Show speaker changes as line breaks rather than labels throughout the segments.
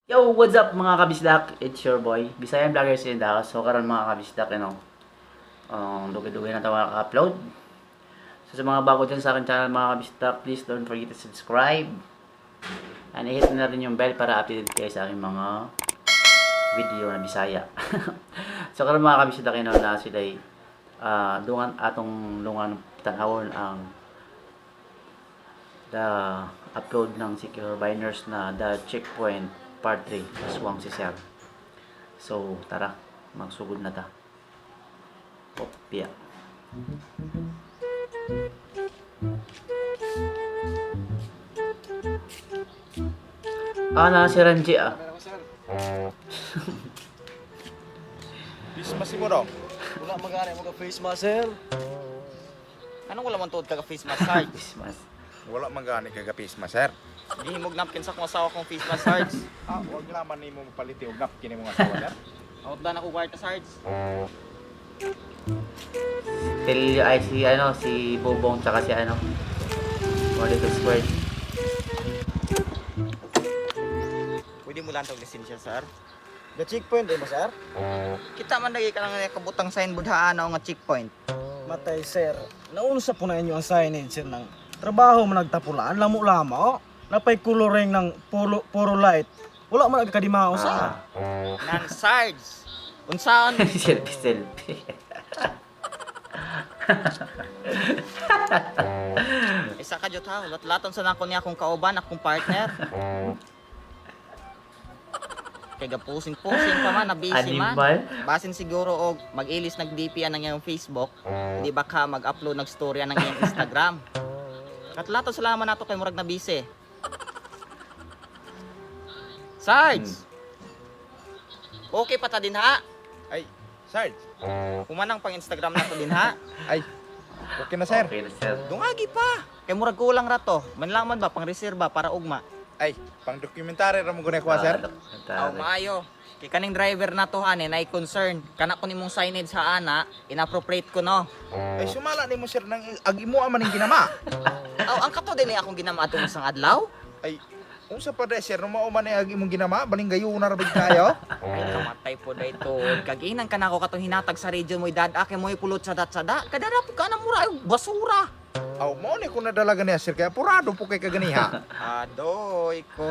Yo, what's up, mga kabisdak? It's your boy, Bisayan Vloggers in the house. So karon, mga kabisdak, dugay-dugay na tayo maka-upload. So sa mga bago dyan sa akin channel, mga kabisdak, please don't forget to subscribe. And i-hit na rin yung bell para updated kayo sa aking mga video na Bisaya. So karon, mga kabisdak, na sila dungan atong lungan tanawon ang the upload ng Secure Biners na The Checkpoint Part 3, Aswang si Sir. So tara, magsugod na ta. Opya. Ah, na si Ranji ah.
Face mask mo dong.
Wala magani mo ka face mask, sir.
Anong wala man tuod ka face mask, Sarge?
Christmas.
Wala man gani ka face mask, sir.
Gihimog napkin sa akong asawa kong face mask, Sarge.
Ah, wag laman nimo mapalit og napkin nimo asawa, sir.
Outdan ako kwarta, Sarge.
Still ay si ano, si Bobong tsaka si ano. Little Squared.
Pwede mo lang tong lisensya, sir.
The checkpoint eh mo, sir?
Kita man lagi ka lang nga kabutang signboard haan nga checkpoint.
Matay, sir. Naunsa po na inyo ang signage, sir, ng trabaho man nagtapulaan, lamo-lamo. Napay coloring ng puro, puro light. Wala man nagkadimao, sir.
Ah,
Nan, Sarge. Unsaon
selfie selfie.
Isa ka jud ha, latlaton sa nako niya akong kauban, akong partner. Kay gapusing-pusing pa man, na busy man.
Animal.
Basin siguro og mag-ilis nag DP ang iyang Facebook, di ba ka mag-upload nag story ang iyang Instagram. Katlato sila man nato kay murag na busy. Sarge. Okay pa ta din ha.
Ay, Sarge.
Humanang pang Instagram nato din ha.
Ay, okay na, sir.
Okay na, sir.
Dungagi pa. Kay murag kulang ra to. Manlaman ba pang reserba para ugma.
Ay, pang dokumentary ra mo gud ko, sir.
Aw, maayo. Kay kaning driver na to ani nay concern. Kana ko nimong signage sa ana, inappropriate ko no.
Ay, sumala nimo, sir, nang ag imo man ning ginama.
Aw, ang kato din akong ginama atong isang adlaw.
Ay, unsa pa day, sir, no mao man ni ag imong ginama, baling gayo na ra big kayo.
Ay, kamatay po day to. Kaginan ka na ako katong hinatag sa radio mo dad ake mo pulot sa dat sada. Kadara po ka na mura ay basura.
Aw, mao ni ko nadala ganiha, sir, kaya apurado po kay kaganiha.
Adoy ko.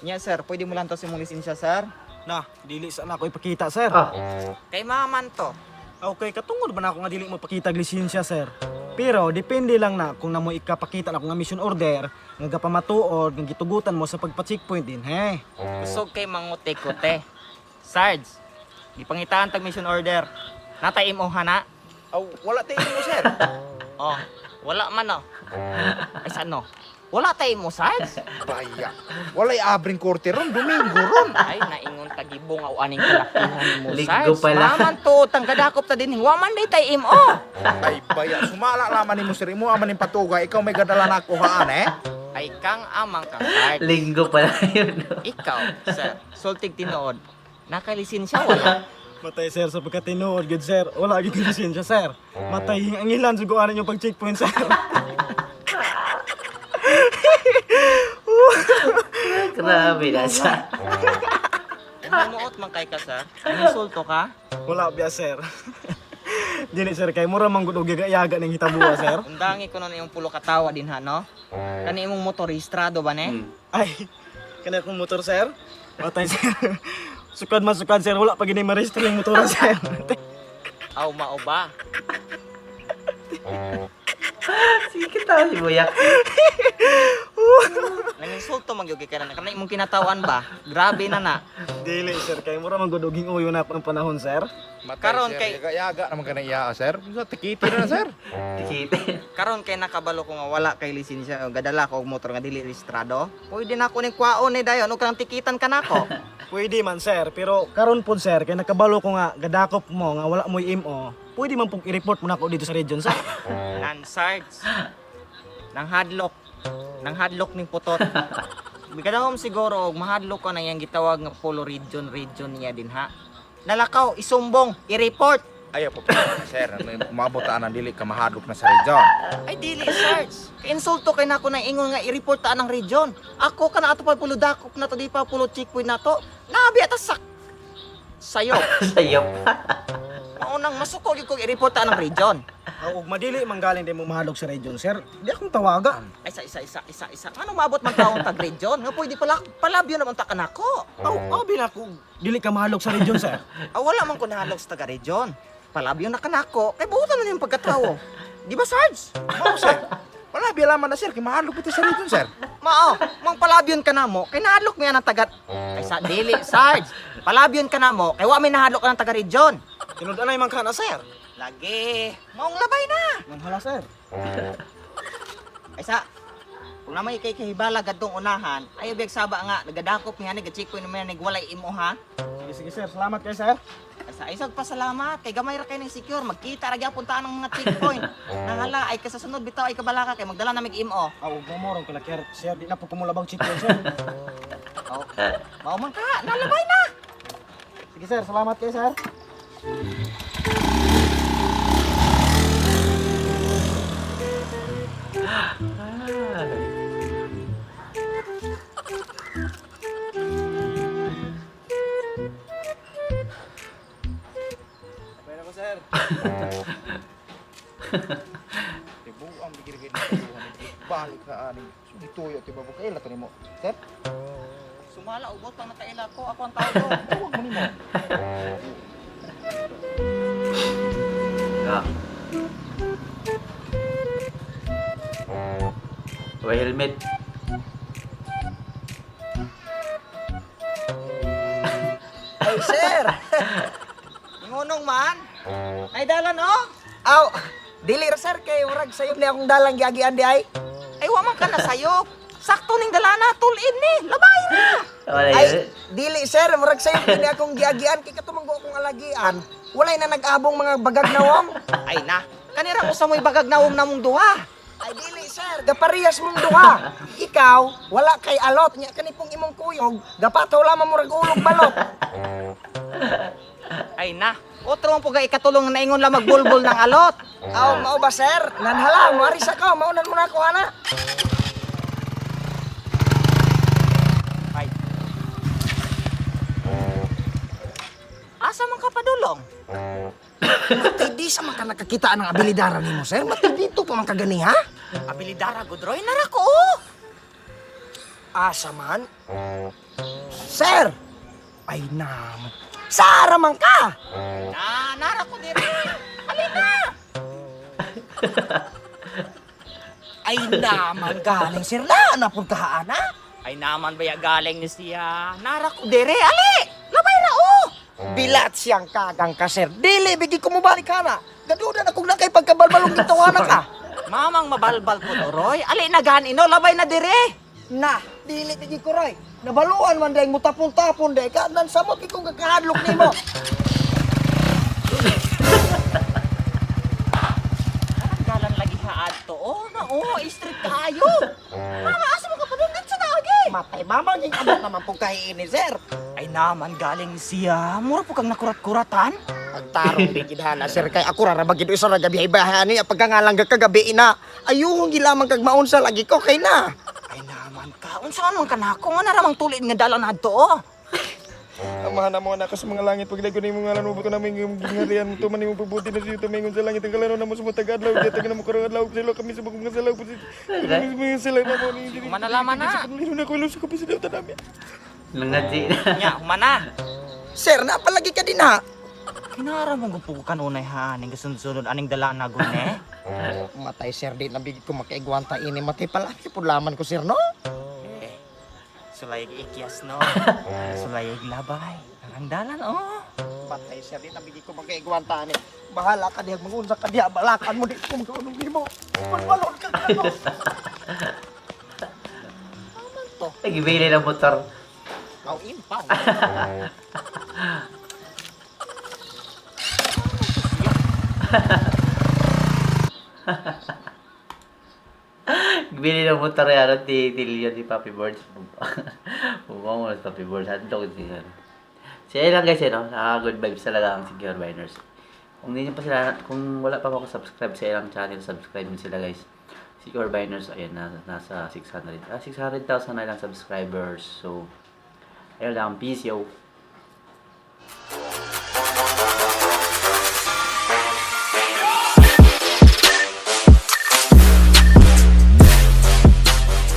Nya sir, pwede mo lang to sa imong lisensya, sir.
Na, dili sa na ako ipakita, sir.
Ah,
Kay maman to.
Okay, katungod ba na ako nga dili mo pakita og lisensya, sir? Pero depende lang na kung namo ikapakita na ako nga mission order, nga gapamatuod, nga gitugutan mo sa pagpa-checkpoint din, he.
Kusog kay mangote-kote. Sarge, gipangitaan tag mission order. Natay imo hana.
Aw, wala tayo mo, sir.
Oh, wala man oh. Ay sa ano? Wala tay mo, Sarge.
Baya. Walay abring korte ron, Domingo ron.
Ay, naingon tagibong aw aning kalakihan mo,
Linggo
Sarge.
pala.
Maman to, tanggadakop ta din. Wa man day tay imo.
Ay, baya, sumala laman nimo, sir, imo man ning patuga, ikaw may gadala na ako haan eh.
Ay kang amang ka, Sarge.
Linggo pala yun. No?
Ikaw, sir, sultig tinuod. Nakalisensya wala.
Matay, sir, sa pagkatinuod gud, sir. Wala gyud ko lisensya, sir. Matay ang ilan suguanan yung pag-checkpoint, sir.
Grabe na siya.
Umuot man kay ka, sir. Insulto ka?
Wala biya, sir. Dili, sir, kay mura man gud og yaga ning hitabuha, sir.
Undangi ko na iyong pulo katawa din ha, no? Kani imong motor rehistrado ba ne?
Ay, kana akong motor, sir. Matay, sir. Sukad man sukad, sir, wala pa gini ma-register yung motor, sir.
Aw, mao ba?
Sige kita si Buyak.
Nanginsulto man gyud kay ka na. Kani imong kinatawan ba? Grabe na na.
Dili, sir, kay mura man gud og uyo na ako ng panahon, sir.
Matay,
Karon
sir,
kay-
yaga-yaga naman ka na iya, sir. Sa tikiti na, sir.
Tikite.
Karon kay nakabalo ko nga wala kay lisensya o gadala ko og motor nga dili rehistrado. Pwede na ako ning kwaon ni dayon og kanang tikitan ka nako.
Pwede man, sir, pero karon pod, sir, kay nakabalo ko nga gadakop mo nga wala mo'y MO. Pwede man pong i-report mo na ako dito sa region, sir.
Nan Sarge. Nang hadlok. Nang hadlok ning putot. Bikadahom siguro og mahadlok ko na iyang gitawag nga polo region region niya din ha. Nalakaw, isumbong, i-report.
Ayaw po, sir. Umabot ang dili ka mahadlok na sa region.
Ay dili, Sarge. Kainsulto kay nako na ingon nga i-report ta ang region. Ako kana ato pa pulo dakop na to di pa pulo checkpoint na to. Nabi ata sa sayo.
Sayop.
Maunang masuko gyud kog i-report ta ang region.
Aw, ug madili man galing di mo mahadlok sa region, sir. Di akong tawaga.
Ay isa isa isa isa isa. Ano maabot man taong tag region? Nga pwede pala palabyo naman ta kanako.
Aw, abi na ko dili ka mahadlok sa region, sir.
Ah, wala man ko nahalog sa taga region. Palabyo na kanako kay buotan na yung pagkatawo. Di ba, Sarge?
Mao, sir. Wala, bialaman na, sir. Kay mahadlok piti sa region, sir.
Mao, mang palabyon ka na mo, kay nahadlok mo yan ang taga. Ay sa dili, Sarge. Palabyon ka na mo, kay wa may nahadlok ka ng taga region.
Tinud anay man ka na, sir.
Lagi, maong labay na.
Nanghala, sir.
Ay sa, kung naman ikay kahibala gadtong unahan, ay biyag saba nga, nagadakop niya ni gachikoy naman ni walay imo ha.
Sige, sige, sir. Salamat kay sir.
Ay sa isag pasalamat kay gamay ra kay ning secure, magkita ra gyapon ta ng mga checkpoint. Nanghala ay kasasunod bitaw ay kabalaka kay magdala na mig imo.
Aw, ug mo ron kala sir, di na po kumulabang chicken, sir.
Oh, mao man ka, nalabay na.
Sige, sir. Salamat kay sir. Sabay na ko, sir.
Tibu ang bigir-gir. Balik na ani. Sugituyo, tiba mo. Kaila to nimo. Sir,
Sumala ubot pang nakaila ko, ako ang tao ko.
tawag mo nimo.
Ah. May helmet.
Ay sir. Ngunong man. Ay dalan oh.
Aw, dili ra sir kay murag sayop ni akong dalang giagian di ay.
Ay wa man ka na sayop. Sakto ning dalana, tulin ni, labay na.
Wala
Ay,
yun.
dili sir, murag sayop ni akong giagian kay katumanggo akong alagian. Walay na nag-abong mga bagag na wong.
Ay na, kanira usa mo'y bagag nawong namong duha.
Ay dili sir, gaparehas mong duha. Ikaw, wala kay alot nya kani pong imong kuyog, gapataw lamang murag ulog balot.
Ay na, otro ang pugay ikatulong na ingon lang magbulbul ng alot.
Aw, mao ba sir? Nanhala, moari sa ka, maunan mo na ako ana.
Ay. Asa man ka padulong?
Matay di sa man ka nakakita ang abilidaran nimo sir. Matay dito pa man ka gani ha?
Abilidara gudroy nara ko. Oh.
Asa man? Sir! Ay nam. Sara man ka!
Na, nara ko diri. Alin na.
Ay naman galing sir na napuntahaan na.
Ay naman baya galing ni siya. Nara ko diri, ali. Labay na oh.
Bilat siyang kagang ka sir. Dili bigi ko mo balik kana. Gaduda na kung nakay pagkabalbalong gitawana ka.
Mamang mabalbal ko Roy. Ali na gani no, labay na diri.
Na, dili bigi ko roy. Nabaluan man dahil mo tapon-tapon dahil ka nan samot ikong kakahadlok nimo.
Galan lagi haad to. Oh, na oh, street kaayo. Mama, asa mo ka padulong dito na agi?
Matay mama yung abot naman pong kahiini sir.
Ay naman galing siya. Mura po kang nakurat-kuratan.
Pagtarong di gidhana sir kay ako ra bagid isa ra gabi ibahan ni pagkangalang kagabi ina. Ayuhon gilamang kag maunsa lagi ko kay na.
Ay naman ka. Unsa man ka nako nga naramang tulid nga dala na adto. Oh.
Amahan na mo anak sa mga langit pagdago ni mong ngalan mo buto namin yung gingharian mo tuman imong pabuti na siyo tumingon sa langit ang kalano na mo sa matag adlaw di tag na mo karong adlaw sila kami sa mga sala kami sa sala na mo ni
Humanalaman na.
Lino na ko sa kapi sa dawta namin.
Nangadzi.
Nya, humana.
Sir, napalagi ka din ha.
Kinara mong gupo kanunay ha aning gasunod-sunod aning dala na gune.
Matay sir, di na bigid ko makaigwanta ini. Matay pala, pulaman ko sir, no?
Eh, sulayag ikyas no. Sulayag labay. Ang dalan oh.
Matay sir, di na bigid ko makaigwanta ini. Bahala ka diha, mangunsa ka diha, balakan mo di ko magkaunong nimo. Balbalon ka ka, no?
Nagibili ng motor.
Kau impaw.
Bili ng motor yan at titilyon si Papi Birds. Bumang mo si Papi Birds. Hotdog siya. So, yun lang guys, eh, no? Nakaka-good vibes talaga ang Secure Biners. Kung hindi niyo pa sila, kung wala pa ako subscribe sa ilang channel, subscribe niyo sila, guys. Si Corbiners, ayun, nasa 600,000 na lang subscribers. So, ayun lang, peace, yo.